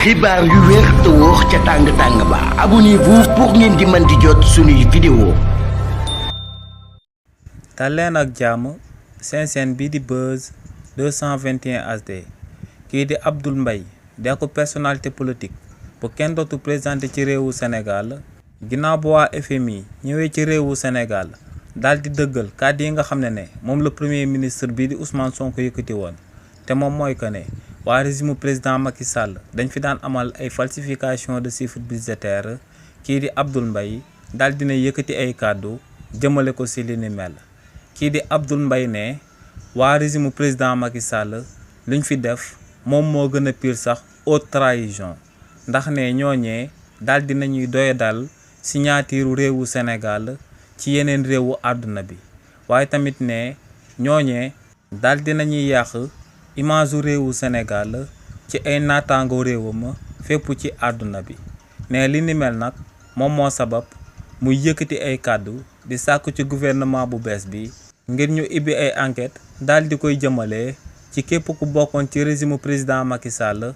xibaar yu wér te wóor ca tàng-tàng ba abonnez-vous pour ngeen di mën di jot suñuy vidéo. dal leen ak jàmm seen chaîne bii di Buzz 221 HD kii di Abdoul Mbaye di ko personnalité politique bu kenn dootu présenté ci réewu Sénégal ginnaaw bu waa FMI ñëwee ci réewu Sénégal daal di dëggal kàddu yi nga xam ne moom la premier ministre bii di Ousmane Sonko yëkkati woon te moom mooy que ne waa régime président Macky Sall dañ fi daan amal ay falsification de chiffres budgétaires kii di Abdoul Mbaye daal dina yëkkati ay kàddu jëmale ko si li ni mel. kii di Abdoul Mbaye ne waa régime président Macky Sall luñ fi def moom moo gën a pire sax haute trahison ndax ne ñooñee daal dinañuy doye dal signature réewu Sénégal ci yeneen réewu àdduna bi waaye tamit ne ñooñee daal dinañuy yàq image réewu Sénégal ci ay naataango réewam fépp ci àdduna bi ne li ni mel nag moom moo sabab muy yëkkati ay kàddu di sàkku ci gouvernement bu bees bi ngir ñu ibbi ay enquête daal di koy jëmale ci képp ku bokkoon ci régime président Macky Sall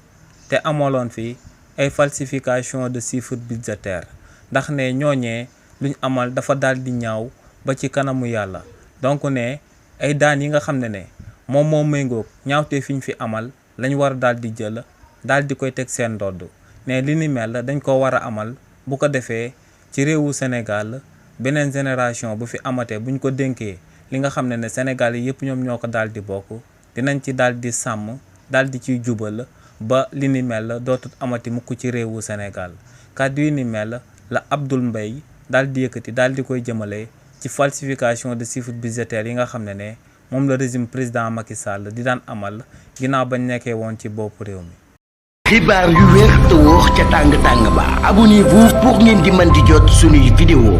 te amaloon fi ay falsification de chiffres budgétaires ndax ne ñooñee luñ amal dafa daal di ñaaw ba ci kanamu yàlla donc ne ay daan yi nga xam ne moom moo méngoog ñaawtee fi ñu fi amal lañ war a daal di jël daal di koy teg seen ndodd ne li ni mel dañ ko war a amal bu ko defee ci réewu Sénégal beneen génération bu fi amatee buñ ko dénkee li nga xam ne Sénégal yi yëpp ñoom ñoo ko daal di bokk dinañ ci daal di sàmm daal di ciy jubal ba li ni mel dootut amati mukk ci réewu Sénégal kàddu yi ni mel la Abdoul Mbaye daal di yëkkati daal di koy jëmale ci falsification de chiffres budgétaires yi nga xam ne moom la régime président Macky Sall di daan amal ginnaaw bañ nekkee woon ci bopp réew mi. xibaar yu wér te wóor ca tàng-tàng ba abonnez-vous pour ngeen di mën di jot suñuy vidéo.